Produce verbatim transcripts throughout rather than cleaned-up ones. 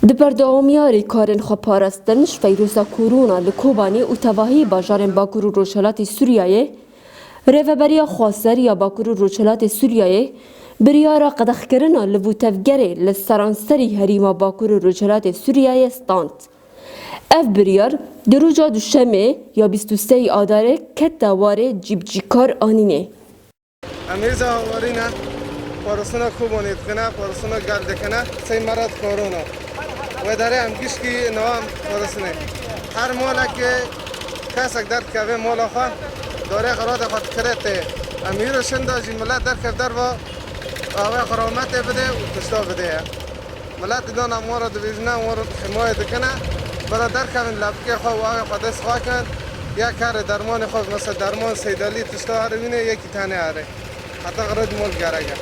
Di berdewamiya rêkarên xweparastin ji feyrosa korona li Kobanê û tevahî bajarên Bakur û Rojhilatê Sûriyeyê, Rêveberiya Xweser ya Bakur û Rojhilatê Sûriyeyê biryara qedexkirina liv û tevgerê li seranserî herêma Bakur û Rojhilatê Sûriyeyê stand. Ev biryar di roja Duşemê ya bîst û sê Adarê kete warê cîbicîkar anînê. Em hêza hawarî ne, parastina Kobanê dikine, parastina gel dikine, sey me re dikorona. Wê derê em gişkî niha em parastinê. Her malekê kesek derdikeve mala xwe, darê xelatê xwe dikire tê. Em hîro şinda jî milet derkev derva, avê xwe rahmetê bidê û tişta bidê ye. Miletî dana wan re dibêjine, wan re himayê dikine, bira derkevin lebikê xwe û avê xwe dest xwe kin, yek here dermanê xwe, mesela derman seydelî tişta here wîne, yekî tenê here. Heta xirêt mol gerek e.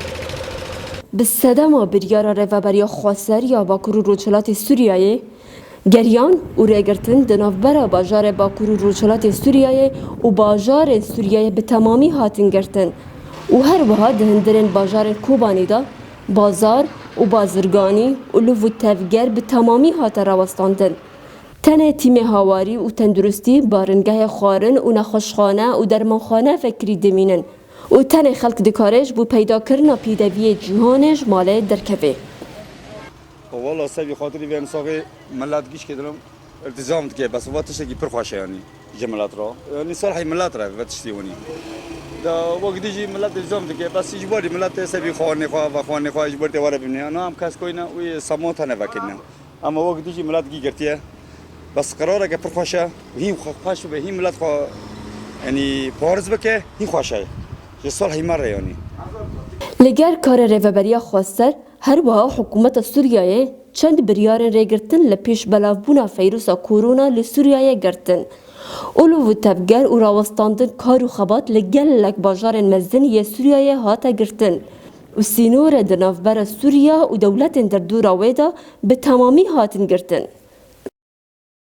Bi sedema biryara Rêveberiya Xweser ya Bakur û Rojhilatê Sûriyeyê, geriyan û rêgirtin di navbera bajarê Bakur û Rojhilatê Sûriyeyê û bajarên Sûriyeyê bi temamî hatin girtin û her wiha di hundirên bajarên Kobanê de bazar û bazirganî û liv û tevger bi temamî hate rawestandin. Tenê tîmê hawarî û tenduristî, baringehê xwarin û nexweşxane û dermanxane vekirî dimînin û tenê xelk dikare ji bo peydakirina pêdeviyê cîhanê ji malê derkeve. Wala sebî xatirî vê misaxê milet gişkê dilim iltizam dike, bes va tiştekî pir xweş e, yanî ji milet re. Yanî salhî milet re ve tiştî winî. Da wek dî jî milet iltizam dike, bes ji barî milet tê sebî xwarinê xwe, vexwarinê xwe ji bar tê were bimîne. Ana em kes koyne wî saman tene vekirine. Ama wek dî jî milet gî girtiye. Bes qerareke pir xweş e. Hîn xwe xweş be, hîn milet xwe, yanî, pariz bike, hîn xweş e. Ji salhî me re, yanî. Li gel karê Rêveberiya Xweser, her wiha hikûmeta Sûriyeyê çend biryarên rêgirtin li pêş belavbûna feyrosa korona li Sûriyeyê girtin. Û li vî tevger û rawestandin kar û xebat li gelek bajarên mezin yê Sûriyeyê hate girtin û sînorê di navbera Sûriya û dewletên derdora wê de bi temamî hatin girtin.